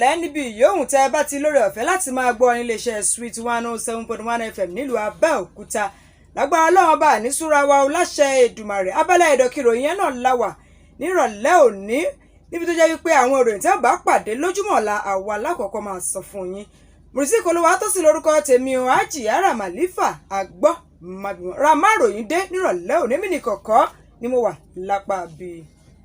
Ìrọ̀lẹ́ níbi ìyóhùn tẹ́ ẹ bá ti lórí ọ̀fẹ́ láti máa gbọ́ níléeṣẹ́ Sweet 107.1 FM nílùú Abẹ́òkúta. Lágbára Ọlọ́run bá ní súra wa o, láṣẹ Èdùmàrè. Abala ẹ̀dọ̀kìròyìn yẹn náà la wà nírọ̀lẹ́ òní, níbi tó jẹ́ wípé àwọn ìròyìn tí a bá pàdé lójúmọ́ ọ̀la, àwa lákọ̀ọ́kọ́ máa sọ fún yín. Mùsíkì olówó àtọ́sí lórúkọ tèmi o, Àjìyára Màlífà àgbọ̀ ramáròyìn dé nírọ̀lẹ́ òní. Mí ní kọ̀kọ́ ni mo wà lápá bíi.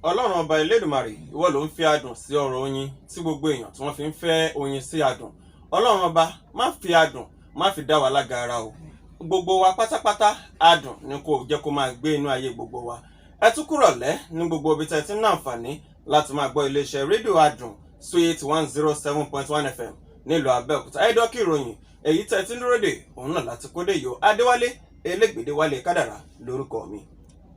Ọlọ́run Ọba Elédùnmarè, ìwọ ló ń fi adùn sí ọ̀rọ̀ oyin tí gbogbo èèyàn tí wọ́n fi ń fẹ́ oyin sí adùn. Ọlọ́run Ọba, má fi adùn, má fi dá wa lágara o. Gbogbo wa pátápátá, adùn ni kò jẹ́ kó máa gbé inú ayé gbogbo wa. Ẹ tún kúrọ̀lẹ́ ní gbogbo ibi tẹ́ ti ń náǹfààní láti máa gbọ́ iléeṣẹ́ rédíò Adùn, Sweet 107.1 FM nílùú Abẹ́òkúta. Ẹ̀dọ́kì ìròyìn èyí tẹ́ ti ń dúró dè, òun náà láti kódé yìí o. Adéwálé Elégbèdé Wálé Kádàrá lórúkọ mi.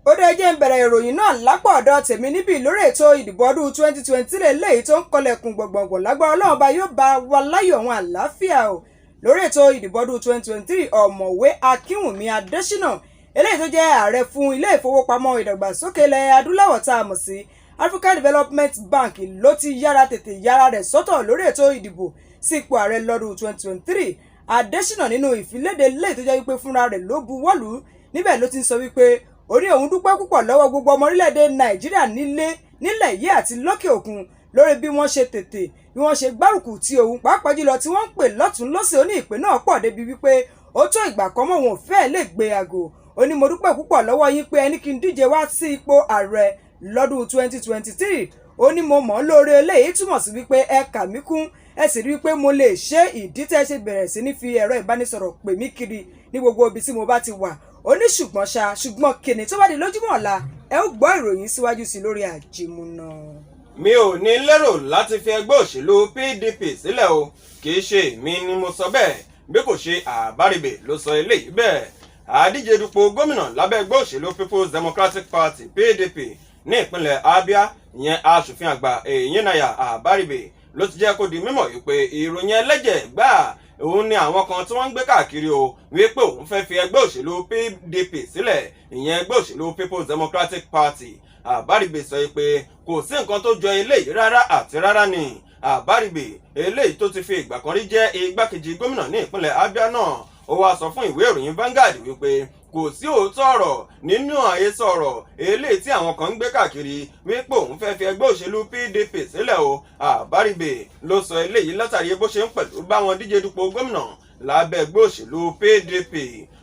Ó dé, jẹ́ ń bẹ̀rẹ̀ ìròyìn náà lápò ọ̀dọ̀ tèmi níbí lórí ètò ìdìbò ọdún 2023 léyìí tó ń kọlẹ̀kùn gbọ̀ngbọ̀ngbọ̀n. Lágbára Ọlọ́run bá yóò bá wa láyọ̀ òun àlàáfíà o. Lórí ètò ìdìbò ọdún 2023, Ọ̀mọ̀wé Akínwùmí Adésínà, eléyìí tó jẹ́ ààrẹ fún Ilé Ìfowópamọ́ Ìdàgbàsókè Ilẹ̀ Adúláwọ̀ tá a mọ̀ sí African Development Bank, ló ti yára tètè yára rẹ̀ sọ́tọ̀ lórí ètò ìdìbò sí ipò ààrẹ lọ́dún 2023. Adésínà, nínú ìfiléde léyìí tó jẹ́ wípé fúnra rẹ̀ ló buwọ́lù, níbẹ̀ ló ti ń sọ wípé ó ní òun dúpẹ́ púpọ̀ lọ́wọ́ gbogbo ọmọ orílẹ̀-èdè Nàìjíríà nílé, nílẹ̀ yìí àti lókè òkun, lórí bí wọ́n ṣe tètè, bí wọ́n ṣe gbárùkù ti òun, pàápàá jùlọ tí wọ́n ń pè lọ́tún lọ́sẹ̀. Ó ní ìpè náà pọ̀ débi wípé ó tó ìgbà kan mọ́ òun ò fẹ́ẹ̀ lè gbé aago. Ó ní mo dúpẹ́ púpọ̀ lọ́wọ́ yín pé ẹni kí n díje wá sí ipò ààrẹ lọ́dún 2023. Ó ní mo mọ̀ ọ́ lóore. Eléyìí túmọ̀ sí wípé ẹ kà mí kún, ẹ sì rí i pé mo lè ṣe ìdí tẹ́ ṣe bẹ̀rẹ̀ sí ní fi ẹ̀rọ ìbánisọ̀rọ̀ pè mí kiri ní gbogbo ibi tí mo bá ti wà. Ó ní ṣùgbọ́n ṣá, ṣùgbọ́n kìnì tó bá di lójúmọ́ ọ̀la, ẹ ó gbọ́ ìròyìn síwájú sí lórí Àjìmúná. Mi ò ní lérò láti fi ẹgbẹ́ òṣèlú PDP sílẹ̀ o, kì í ṣe èmi ni mo sọ bẹ́ẹ̀, bí kò ṣe Àbárìbè ló sọ eléyìí bẹ́ẹ̀. Àdíje dupò gómìnà lábẹ́ ẹgbẹ́ òṣèlú People's Democratic Party, PDP, ní ìpínlẹ̀ Abia, ìyẹn Aṣòfin Àgbà Èyínnáyà Àbárìbè, ló ti jẹ́ kó di mímọ̀ wípé ìròyìn ẹlẹ́jẹ̀ gbáà òun ni àwọn kan tí wọ́n ń gbé káàkiri o, wípé òun fẹ́ fi ẹgbẹ́ òṣèlú PDP sílẹ̀, ìyẹn ẹgbẹ́ òṣèlú People's Democratic Party. Àbárìbè sọ pé kò sí nǹkan tó jọ eléyìí rárá àti rárá ni. Àbárìbè, eléyìí tó ti fi ìgbà kan rí jẹ́ igbákejì gómìnà ní ìpínlẹ̀ Abia náà, ó wáá sọ fún ìwé ìròyìn Vanguard wípé kò sí òótọ́ ọ̀rọ̀ nínú àhesọ ọ̀rọ̀ eléyìí tí àwọn kan ń gbé káàkiri wípé òun fẹ́ fi ẹgbẹ́ òṣèlú PDP sílẹ̀ o. Àbárìbè ló sọ eléyìí látàrí bó ṣe ń pẹ̀lú bá wọn díje dupò gómìnà lábẹ́ ẹgbẹ́ òṣèlú PDP.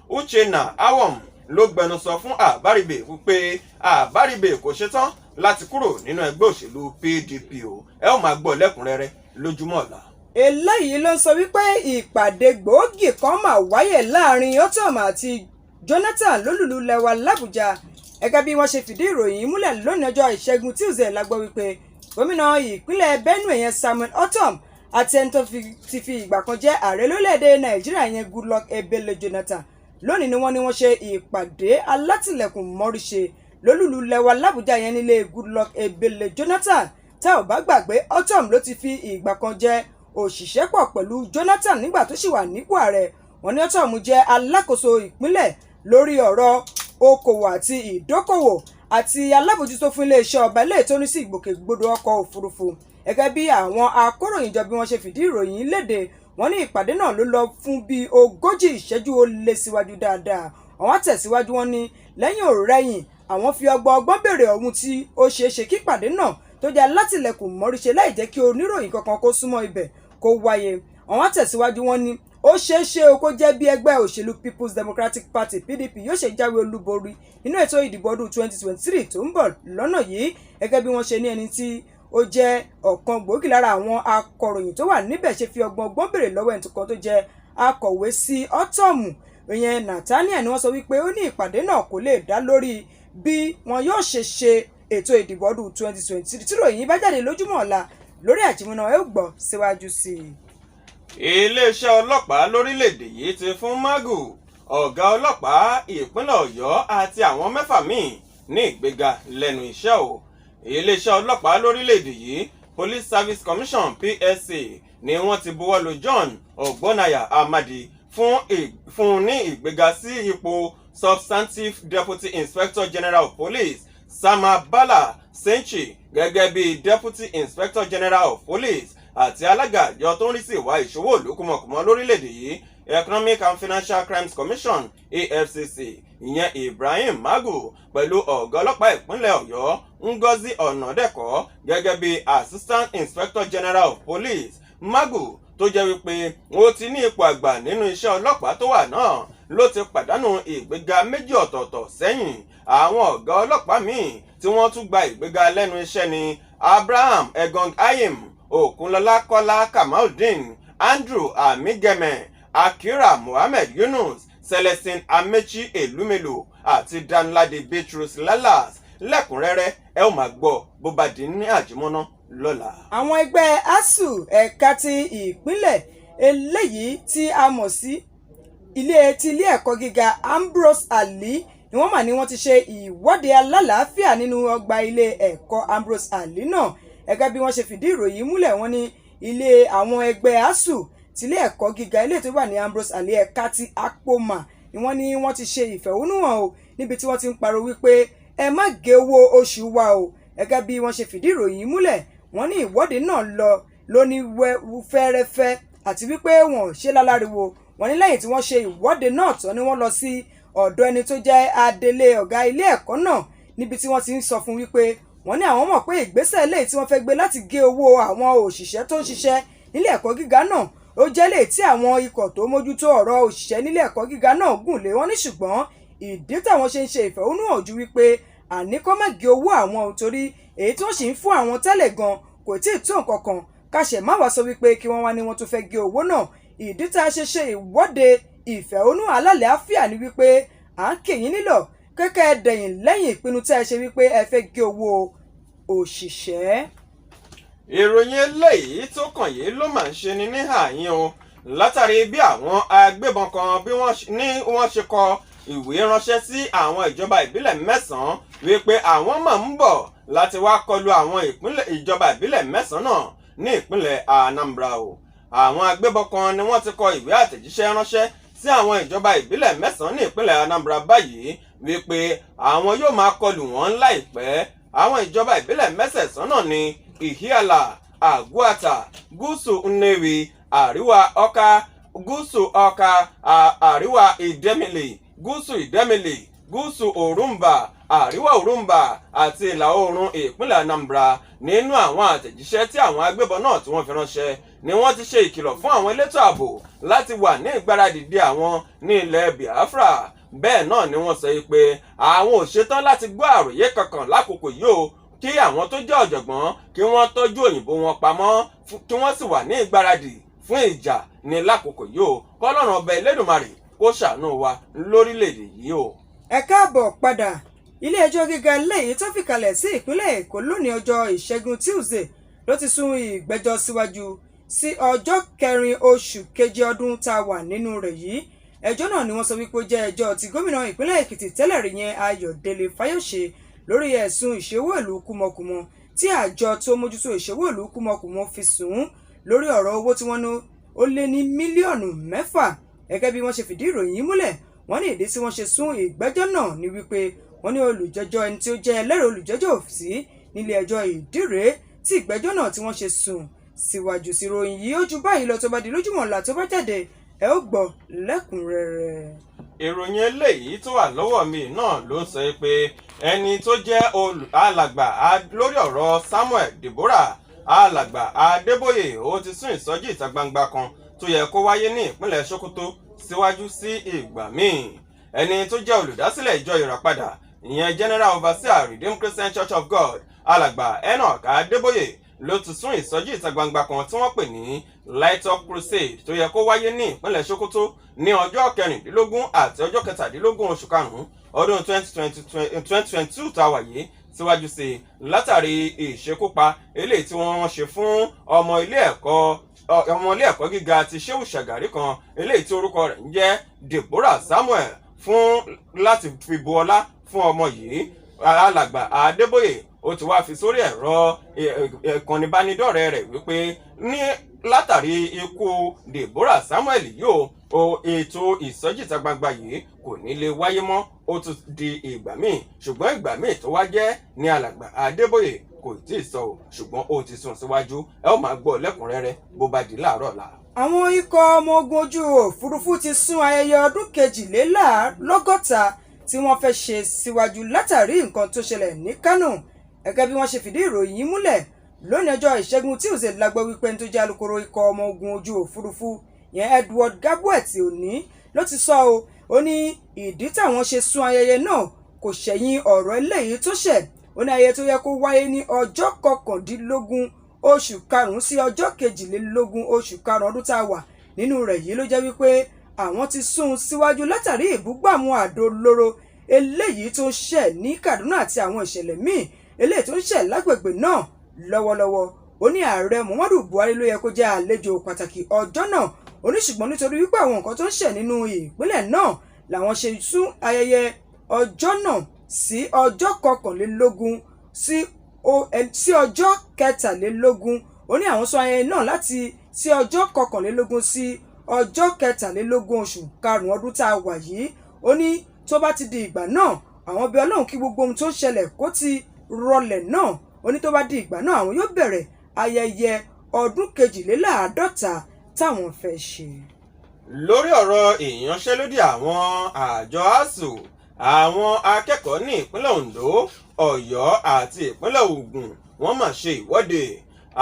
Uchenna Awom ló gbẹnusọ fún Àbárìbè wípé Àbárìbè kò ṣetán láti kúrò nínú ẹgbẹ́ òṣèlú PDP o. Ẹ ó máa gbọ́ lẹ́kùnrẹ́rẹ́ lójúmọ́ ọ̀la. Eléyìí ló ń sọ wípé ìpàdé gbòógì kan máa wáyé láàrin Ortom àti Jonathan lólùlú lẹwa làbújá. Gẹ́gẹ́ bí wọ́n ṣe fìdí ìròyìn múlẹ̀ lónìí ọjọ́ Ìṣẹ́gun Tuesday, la gbọ́ wípé gómìnà ìpínlẹ̀ Benue yẹn, Samuel Ortom, àti ẹni tó ti fi ìgbà kan jẹ́ ààrẹ lórílẹ̀‐èdè Nàìjíríà yẹn, Goodluck Ebele Jonathan, lónìí ni wọ́n ní wọ́n ṣe ìpàdé alátìlẹ̀kùn mọ́ríṣe lólùlú lẹwa làbújá yẹn, nílé Goodluck Ebele Jonathan. Tá ò bá gbàgbé, Ortom ló ti fi ìgbà kan jẹ́ òṣìṣẹ́ pọ̀ pẹ̀lú Jonathan nígbà tó sì wà nípò ààrẹ. Wọ́n ní Ortom jẹ́ alákòóso ìpínlẹ̀ lórí ọ̀rọ̀ okòwò àti ìdókòwò àti alábòjútó fún iléeṣẹ́ ọba ilé tó ní sí ìgbòkègbodò ọkọ̀ òfurufú. Gẹ́gẹ́ bí àwọn akóròyìnjọ bí wọ́n ṣe fìdí ìròyìn léde, wọ́n ní ìpàdé náà ló lọ fún bíi 40 ìṣẹ́jú ó lé síwájú dáadáa. Àwọn tẹ̀síwájú, wọn ní lẹ́yìn òrẹ́yìn àwọn fi ọgbọ́n ọgbọ́n béèrè ohun tí ó ṣeé ṣe kí ìpàdé náà tó jẹ́ alátìlẹ̀kùn mọ́ríṣe láì jẹ́ kí oníròyìn kankan kó súnmọ́ ibẹ̀ kó wáyé. Àwọn tẹ̀síwájú, wọn ní ó ṣeé ṣe o kó jẹ́ bí ẹgbẹ́ òṣèlú People's Democratic Party, PDP, yóò ṣe jáwé olúborí nínú ètò ìdìbò ọdún 2023 tó ń bọ̀ lọ́nà yìí. Gẹ́gẹ́ bí wọ́n ṣe ní ẹni tí ó jẹ́ ọ̀kan gbòógì lára àwọn akọ̀ròyìn tó wà níbẹ̀ ṣe fi ọgbọ́n ọgbọ́n béèrè lọ́wọ́ ẹnì kan tó jẹ́ akọ̀wé sí Ortom, ìyẹn Nathaniel, ni wọ́n sọ wípé ó ní ìpàdé náà kò lè dá lórí bí wọn yóò ṣe ṣe ètò ìdìbò ọdún 2023. Tí ròyìn bá jáde lójúmọ́ ọ̀la lórí Àjìmúná, ẹ ó gbọ́ síwájú sí i. Iléeṣẹ́ ọlọ́pàá lórílẹ̀‐èdè yìí ti fún Magu, ọ̀gá ọlọ́pàá ìpínlẹ̀ Ọ̀yọ́, àti àwọn mẹ́fà míì ní ìgbéga lẹ́nu iṣẹ́ o. Iléeṣẹ́ ọlọ́pàá lórílẹ̀‐èdè yìí, Police Service Commission, PSC, ni wọ́n ti buwọ́lu John Ògbónáyà Amadi fún ní ìgbéga sí ipò Substantive Deputy Inspector General of Police, Sama Bala Senchi gẹ́gẹ́ bí Deputy Inspector General of Police. àti alága àjọ tó ń rí sí ìwà ìṣòwò ìlú kúmọkùmọ lórílẹ̀‐èdè yìí, Economic and Financial Crimes Commission, EFCC, ìyẹn Ibrahim Magu, pẹ̀lú ọ̀gá ọlọ́pàá ìpínlẹ̀ Ọ̀yọ́, Ngozi Ọ̀nàdẹ́kọ̀, gẹ́gẹ́ bí Assistant Inspector General of Police. Magu, tó jẹ́ wípé ó ti ní ipò àgbà nínú iṣẹ́ ọlọ́pàá tó wà náà, ló ti pàdánù ìgbéga méjì ọ̀tọ̀ọ̀tọ̀ sẹ́yìn. Àwọn ọ̀gá ọlọ́pàá míì tí wọ́n tún gba ìgbéga lẹ́nu iṣẹ́ ni Abraham Egong Ayim, Okunlọ́lá Kọ́lá Kamaldeen, Andrew Amigeme, Akira Muhammed Yunus, Celestine Amechi Elumelu àti Danladi Bitrus Lalas. Lẹ́kùnrẹ́rẹ́, ẹ ó máa gbọ́ bó bá di ní àjímọ́ná lọ́la. Àwọn ẹgbẹ́ ASUU ẹ̀ka ti ìpínlẹ̀ eléyìí tí a mọ̀ sí ilé ti ilé ẹ̀kọ́ gíga Ambrose Ali ni wọ́n mà ní wọ́n ti ṣe ìwọ́de alálàáfíà nínú ọgbà ilé ẹ̀kọ́ Ambrose Ali náà. Gẹ́gẹ́ bí wọ́n ṣe fìdí ìròyìn múlẹ̀, wọ́n ní ilé àwọn ẹgbẹ́ ASUU tilé ẹ̀kọ́ gíga ilé tó wà ní Ambrose Ali ẹ̀ka ti Apoma ni wọ́n ní wọ́n ti ṣe ìfẹ̀hónúhàn o, níbi tí wọ́n ti ń pariwo wípé ẹ má gé owó oṣù wa o. Gẹ́gẹ́ bí wọ́n ṣe fìdí ìròyìn múlẹ̀, wọ́n ní ìwọ́de náà lọ lóní fẹ́rẹ́fẹ́ àti wípé wọn ò ṣe láláriwo. Wọ́n ní lẹ́yìn tí wọ́n ṣe ìwọ́de náà tán ni wọ́n lọ sí ọ̀dọ̀ ẹni tó jẹ́ adelé ọ̀gá ilé ẹ̀kọ́ náà, níbi tí wọ́n ti ń sọ fún wípé wọ́n ní àwọn mọ̀ pé ìgbésẹ̀ eléyìí tí wọ́n fẹ́ gbé láti gé owó àwọn òṣìṣẹ́ tó ń ṣiṣẹ́ nílé ẹ̀kọ́ gíga náà, ó jẹ́ lè tí àwọn ikọ̀ tó mójútó ọ̀rọ̀ òṣìṣẹ́ nílé ẹ̀kọ́ gíga náà gùn lé. Wọ́n ní ṣùgbọ́n ìdí táwọn ṣe ń ṣe ìfẹ̀hónúhàn ojú wípé àní kó má gé owó àwọn, torí èyí tí wọ́n sì ń fún àwọn tẹ́lẹ̀ gan kò tí ì tó nǹkan kan, káṣẹ̀ má wá sọ wípé kí wọ́n wá ní wọ́n tún fẹ́ gé owó náà. Ìdí tá a ṣe ṣe ìwọ́de ìfẹ̀hónúhàn alálàáfíà ni wípé à ń kì yín nílọ̀ kẹ́kẹ́ dẹ̀yìn lẹ́yìn ìpinnu tẹ́ ẹ ṣe wípé ẹ fẹ́ gé owó òṣìṣẹ́. Ìròyìn eléyìí tó kàn yìí ló máa ń ṣe ni níhàyín o, látàrí bí àwọn agbébọn kan bí wọ́n ní wọ́n ṣe kọ ìwé ránṣẹ́ sí àwọn ìjọba ìbílẹ̀ mẹ́sàn-án wípé àwọn máa ń bọ̀ láti wá kọlu àwọn ìpínlẹ̀ ìjọba ìbílẹ̀ mẹ́sàn-án náà ní ìpínlẹ̀ Anambra o. Àwọn agbébọn kan ni wọ́n ti kọ ìwé àtẹ̀jíṣẹ́ ránṣẹ́ sí àwọn ìjọba ìbílẹ̀ mẹ́sàn-án ní ìpínlẹ̀ Anambra báyìí wípé àwọn yóò máa kọlù wọ́n láìpẹ́. Àwọn ìjọba ìbílẹ̀ mẹ́sẹ̀sán náà ní Ihiala, Aguata, Gúúsù Nnewi, Àríwá Ọ̀ka, Gúúsù Ọ̀ka, Àríwá Ìdẹ́mìlì, Gúúsù Ìdẹ́mìlì, Gúúsù Òrùnbà, Àríwá Òrùnbà àti Ìlà Oòrùn ìpínlẹ̀ Anambra. Nínú àwọn àtẹ̀jíṣẹ́ tí àwọn agbébọn náà tí wọ́n fi ránṣẹ́ ni wọ́n ti ṣe ìkìlọ̀ fún àwọn elétò ààbò láti wà ní ìgbáradì de àwọn ní ilẹ̀ Biafra. Bẹ́ẹ̀ náà ni wọ́n sọ pé àwọn ò ṣetán láti gbọ́ àròyé kankan lákòókò yìí o, kí àwọn tó jẹ́ ọ̀jọ̀gbọ́n kí wọ́n tọ́jú òyìnbó wọn pamọ́, kí wọ́n sì wà ní ìgbáradì fún ìjà ní lákòókò yìí o. Kọ́lọ́run ọba Elédùmarè kó ṣàánú wa lórílẹ̀‐èdè yìí o. Ẹ káàbọ̀ padà. Ilé-ẹjọ́ gíga léyìí tó fìkàlẹ̀ sí ìpínlẹ̀ Èkó lónìí ọjọ́ Ìṣẹ́gun Tuesday ló ti sún ìgbẹ́jọ́ síwájú sí ọjọ́ 4 oṣù keje ọdún tá a wà nínú rẹ̀ yìí. Ẹjọ́ náà ni wọ́n sọ wípé ó jẹ́ ẹjọ́ tí gómìnà ìpínlẹ̀ Èkìtì tẹ́lẹ̀ rí yẹn, Ayọ̀délé Fáyọ̀ṣe, lórí ẹ̀sùn ìṣèwọ́ ìlú kúmọkùmọ tí àjọ tó mójútó ìṣèwọ́ ìlú kúmọkùmọ fi sùn ún lórí ọ̀rọ̀ owó tí wọ́n ní ó lé ní mílíọ̀nù 6. Gẹ́gẹ́ bí wọ́n ṣe fìdí ìròyìn yìí múlẹ̀, wọ́n ní ìdí tí wọ́n ṣe sún ìgbẹ́jọ́ náà ni wípé wọ́n ní olùjẹ́jọ́, ẹni tí ó jẹ́ ẹlẹ́rìí olùjẹ́jọ́, sí nílé ẹjọ́. Ìdí rèé tí ìgbẹ́jọ́ náà tí wọ́n ṣe sún síwájú sí. Ìròyìn yìí ó ju báyìí lọ. Tó bá di lójúmọ́ ọ̀la, tó bá jáde, ẹ ó gbọ́ lẹ́kùnrẹ́rẹ́. Ìròyìn eléyìí tó wà lọ́wọ́ mi náà ló sọ pé ẹni tó jẹ́ alàgbà lórí ọ̀rọ̀ Samuel Deborah, Alàgbà Adébóyè, ó ti sún ìsọjí ìta gbangba kan tó yẹ kó wáyé ní ìpínlẹ̀ Sokoto síwájú sí ìgbà míì. Ẹni tó jẹ́ olùdásílẹ̀ ìjọ Ìràpadà, ìyẹn General Overseer, Redeemed Christian Church of God, Alàgbà Enoch Adébóyè, ló ti sún ìsọjí ìta gbangba kan tí wọ́n pè ní Light Up Crusade tó yẹ kó wáyé ní ìpínlẹ̀ Sokoto ní ọjọ́ 16 àti ọjọ́ 17 oṣù karùn-ún ọdún 2022 tá a wà yìí síwájú sí i, látàrí ìṣekúpa eléyìí tí wọ́n ṣe fún ọmọ ilé ẹ̀kọ́ gíga ti Shehu Shagari kan, eléyìí tí orúkọ rẹ̀ ń jẹ́ Deborah Samuel, fún láti fi bu ọlá fún ọmọ yìí. Alàgbà Adébóyè ó ti wá fi sórí ẹ̀rọ ìkànnì ìbánidọ́rẹ̀ẹ́ rẹ̀ wípé ní látàrí ikú Deborah Samuel yìí o, ètò ìsọjí ìta gbangba yìí kò ní lè wáyé mọ́, ó tún di ìgbà míì. Ṣùgbọ́n ìgbà míì tó wá jẹ́ ní Alàgbà Adébóyè Kò tí ì sọ o, ṣùgbọ́n ó ti sún síwájú. Ẹ ó máa gbọ́ lẹ́kùnrẹ́rẹ́ bó bá di láàárọ̀ ọ̀la. Àwọn ikọ̀ ọmọ ogun ojú òfurufú ti sún ayẹyẹ ọdún 62 tí wọ́n fẹ́ ṣe síwájú látàrí nǹkan tó ṣẹlẹ̀ ní Kánò. Gẹ́gẹ́ bí wọ́n ṣe fìdí ìròyìn yìí múlẹ̀ lónìí ọjọ́ Ìṣẹ́gun Tuesday, la gbọ́ wípé ẹni tó jẹ́ alukoro ikọ̀ ọmọ ogun ojú òfurufú yẹn, Edward Gabkwet òní ló ti sọ o. Ó ní ìdí táwọn ṣe sún ayẹyẹ náà kò ṣẹ̀yìn ọ̀rọ̀ eléyìí tó ṣẹ̀. Ó ní ayẹyẹ tó yẹ kó wáyé ní ọjọ́ 19 oṣù karùn-ún sí ọjọ́ 22 oṣù karùn-ún ọdún tá a wà nínú rẹ̀ yìí ló jẹ́ wípé àwọn ti sún un síwájú látàrí ìbúgbàmù àdó olóró eléyìí tó ń ṣẹ̀ ní Kaduna àti àwọn ìṣẹ̀lẹ̀ míì eléyìí tó ń ṣẹ̀ lágbègbè náà lọ́wọ́lọ́wọ́. Ó ní Ààrẹ Muhammadu Buhari ló yẹ kó jẹ́ àlejò pàtàkì ọjọ́ náà. Ó ní ṣùgbọ́n nítorí wípé àwọn nǹkan tó ń ṣẹ̀ nínú ìpínlẹ̀ náà làwọn ṣe sún ayẹyẹ ọjọ́ náà sí ọjọ́ 21 sí ọjọ́ 23. Ó ní àwọn sún ayẹyẹ náà láti sí ọjọ́ 21 sí ọjọ́ 23 oṣù karùn-ún ọdún tá a wà yìí. Ó ní tó bá ti di ìgbà náà, àwọn bẹ Ọlọ́run kí gbogbo ohun tó ń ṣẹlẹ̀ kó ti rọlẹ̀ náà. Ó ní tó bá di ìgbà náà, àwọn yóò bẹ̀rẹ̀ ayẹyẹ ọdún 52 táwọn fẹ́ ṣe. Lórí ọ̀rọ̀ ìyanṣẹ́lódì àwọn àjọ ASUU, àwọn akẹ́kọ̀ọ́ ní ìpínlẹ̀ Ondo, Ọ̀yọ́ àti ìpínlẹ̀ Ògùn, wọ́n mà ṣe ìwọ́de.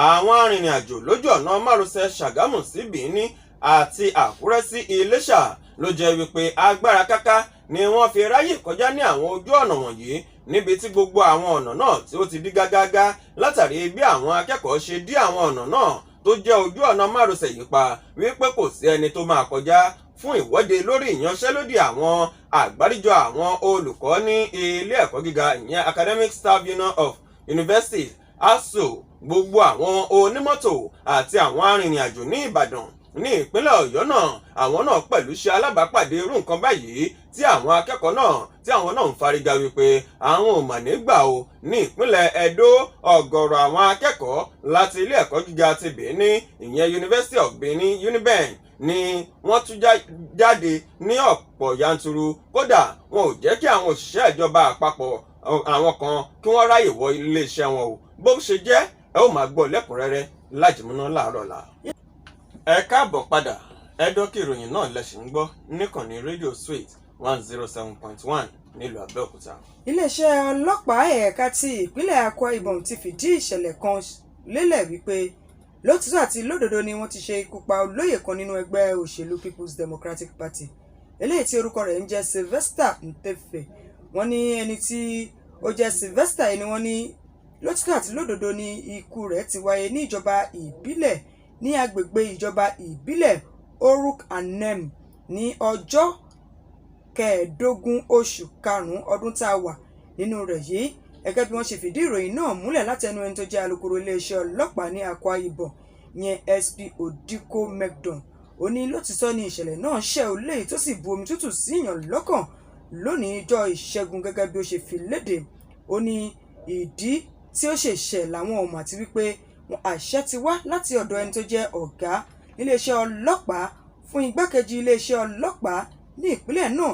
Àwọn arìnrìn-àjò lójú ọ̀nà márosẹ̀ Ṣàgámù sí Benin àti Àkúrẹ́ sí Iléṣà ló jẹ́ wípé agbára káká ni wọ́n fi ráyè kọjá ní àwọn ojú ọ̀nà wọ̀nyí, níbi tí gbogbo àwọn ọ̀nà náà tí ó ti dí gágágá látàrí bí àwọn akẹ́kọ̀ọ́ ṣe dí àwọn ọ̀nà náà tó jẹ́ ojú ọ̀nà márosẹ̀ yìí pa, wípé kò sí ẹni tó máa kọjá fún ìwọ́de lórí ìyanṣẹ́lódì àwọn àgbáríjọ àwọn olùkọ́ ní ilé ẹ̀kọ́ gíga, ìyẹn Academic Staff Union of Universities, ASUU. Gbogbo àwọn onímọ́tò àti àwọn arìnrìn-àjò ní Ìbàdàn, ní ìpínlẹ̀ Ọ̀yọ́ náà, àwọn náà pẹ̀lú ṣe alábàápàdé irú nǹkan báyìí tí àwọn akẹ́kọ̀ọ́ náà tí àwọn náà ń fariga wípé àwọn ò mà ní gbà o. Ní ìpínlẹ̀ Ẹdó, ọ̀gọ̀rọ̀ àwọn akẹ́kọ̀ọ́ láti ilé ẹ̀kọ́ gíga ti Benin, ìyẹn University of Benin, UNIBEN, ni wọ́n tún jáde ní ọ̀pọ̀ yanturu. Kódà, wọn ò jẹ́ kí àwọn òṣìṣẹ́ ìjọba àpapọ̀ àwọn kan kí wọ́n ráyè wọ iléeṣẹ́ wọn o. Bó ṣe jẹ́, ẹ ó máa gbọ́ lẹ́kùnrẹ́rẹ́ lájìmúná láàárọ̀ la. Ẹ káàbọ̀ padà. Ẹdọ́kì ìròyìn náà lẹ́sìn ń gbọ́ níkànnì rédíò Sweet 107.1 nílùú Abẹ́òkúta. Iléeṣẹ́ ọlọ́pàá ẹ̀ka ti ìpínlẹ̀ Akwa Ibom ti fìdí ìṣẹ̀lẹ̀ kan lélẹ̀ wípé lótìtọ́ àti lódodo ni wọ́n ti ṣe ikú pa olóyè kan nínú ẹgbẹ́ òṣèlú People's Democratic Party, eléyìí tí orúkọ rẹ̀ ń jẹ́ Sylvester Ntefe. Wọ́n ní ẹni tí ó jẹ́ Sylvester yìí ni wọ́n ní lótìtọ́ àti lódodo ni ikú rẹ̀ ti wáyé ní ìjọba ìbílẹ̀ ní agbègbè ìjọba ìbílẹ̀ Oruk Anem ní ọjọ́ 15 oṣù karùn-ún ọdún tá a wà nínú rẹ̀ yìí, gẹ́gẹ́ bí wọ́n ṣe fìdí ìròyìn náà múlẹ̀ láti ẹnu ẹni tó jẹ́ alukoro iléeṣẹ́ ọlọ́pàá ní Akwa Ibom yẹn, SP Odiko Mekdon. Ó ní lótìtọ́ ni ìṣẹ̀lẹ̀ náà ṣẹ̀ ó léyìí tó sì bu omi tútù sí èèyàn lọ́kàn lónìí ọjọ́ Ìṣẹ́gun. Gẹ́gẹ́ bí ó ṣe fi léde, ó ní ìdí tí ó ṣe ṣẹ̀ làwọn ò mọ̀ àti wípé àṣẹ ti wá láti ọ̀dọ̀ ẹni tó jẹ́ ọ̀gá iléeṣẹ́ ọlọ́pàá fún igbákejì iléeṣẹ́ ọlọ́pàá ní ìpínlẹ̀ náà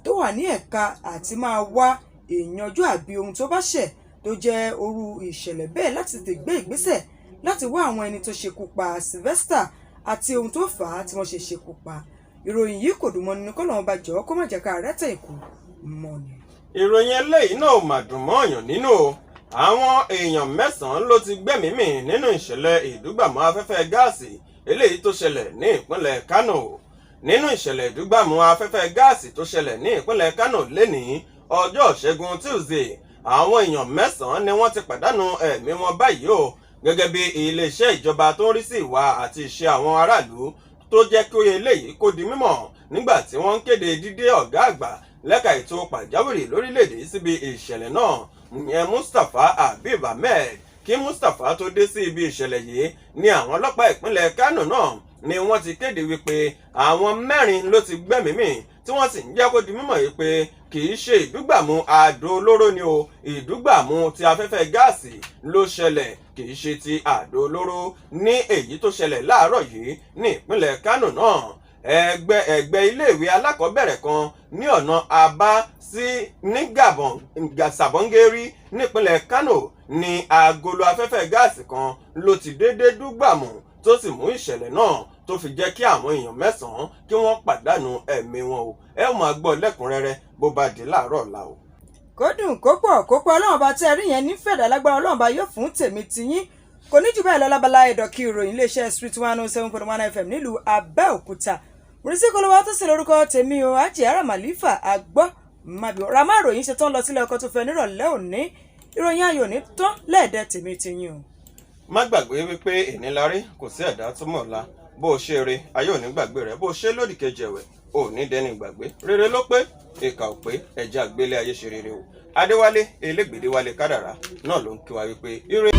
tó wà ní ẹ̀ka àti máa wá ìyanjú àbí ohun tó bá ṣẹ̀ tó jẹ́ orú ìṣẹ̀lẹ̀ bẹ́ẹ̀, láti tètè gbé ìgbésẹ̀ láti wá àwọn ẹni tó ṣekú pa Sylvester àti ohun tó fà á tí wọ́n ṣe ṣekú pa. Ìròyìn yìí kò dùn mọ́ni ní kọ́lọ́run bá jọ̀ọ́ kó má jẹ́ ká rẹ́tẹ̀ ìkú mọ́ni. Ìròyìn eléyìí náà ò mà dùn mọ́ ọ̀yàn nínú o. Àwọn èèyàn mẹ́sàn-án ló ti gbẹ́mìí mì nínú ìṣẹ̀lẹ̀ ìdúgbàmù afẹ́fẹ́ gáàsì eléyìí tó ṣẹlẹ̀ ní ìpínlẹ̀ Kánò. Nínú ìṣẹ̀lẹ̀ ìdúgbàmù afẹ́fẹ́ gáàsì tó ṣẹlẹ̀ ní ìpínlẹ̀ Kánò lénìí ọjọ́ Ìṣẹ́gun Tuesday, àwọn èèyàn mẹ́sàn-án ni wọ́n ti pàdánù ẹ̀mí wọn báyìí o, gẹ́gẹ́ bí iléeṣẹ́ ìjọba tó ń rí sí ìwà àti ìṣe àwọn aráàlú tó jẹ́ kí eléyìí kó di mímọ̀ nígbà tí wọ́n ń kéde dídé ọ̀gá àgbà lẹ́ka ètò pàjáwìrì lórílẹ̀‐èdè síbi ìṣẹ̀lẹ̀ náà, ìyẹn Mustapha Habib Ahmed. Kí Mustapha tó dé sí ibi ìṣẹ̀lẹ̀ yìí ní àwọn ọlọ́pàá ìpínlẹ̀ Kánò náà ni wọ́n ti kéde wípé àwọn mẹ́rin ló ti gbẹ́mìí mì, tí wọ́n sì ń jẹ́ kó di mímọ̀ wípé kì í ṣe ìdúgbàmù àdó olóró ni o, ìdúgbàmù ti afẹ́fẹ́ gáàsì ló ṣẹlẹ̀, kì í ṣe ti àdó olóró, ní èyí tó ṣẹlẹ̀ láàárọ̀ yìí ní ìpínlẹ̀ Kánò náà. Ẹgbẹ́ ẹgbẹ́ iléèwé alákọ̀ọ́bẹ̀rẹ̀ kan ní ọ̀nà Àbá sí ní Gabon Sabongeri nípínlẹ̀ Kano ní agolo afẹ́fẹ́ gáàsì kan ló ti déédéé dúgbàmù, tó sì mú ìṣẹ̀lẹ̀ náà tó fi jẹ́ kí àwọn èèyàn mẹ́sàn-án kí wọ́n pàdánù ẹ̀mí wọn o. Ẹ ó máa gbọ́ lẹ́kùnrẹ́rẹ́ bó bá di láàárọ̀ ọ̀la o. Kó dùn, kó pọ̀, kó pọ̀. Ọlọ́run bá tẹ́ ẹ rí yẹn nífẹ̀ẹ́ lágbára, Ọlọ́run bá yóò fún tèmi tiyín. Kò ní jù bẹ́ẹ̀ lọ lábala ẹ̀dọ̀kí ìròyìn iléeṣẹ́ Street 107.1 FM nílùú Abẹ́òkúta. Mùrísí Kọlọ́wà tó sì lórúkọ tèmi o. Ajé ara Màlífà àgbọ́ màbí ramá ìròyìn ṣetán lọ sílé ọkọ tó fẹ́ nírọ̀lẹ́ òní. Ìròyìn ayò ní tán lẹ́ẹ̀dẹ́ tèmi tiyín o. Má gbàgbé wípé èní la rí, kò sí ẹ̀dá tó mọ̀ ọ̀la. Bó o ṣe re, ayé ò ní gbàgbé rẹ. Bó o ṣe lódì kejì ẹ̀wẹ̀, ò ní dẹni gbàgbé. Rere ló pé, ìkà ò pé. Ẹ̀jẹ̀ àgbélé ayé ṣe rere o. Adéwálé Elégbèdéwálé Kádàrá náà ló ń kí wa wípé ire.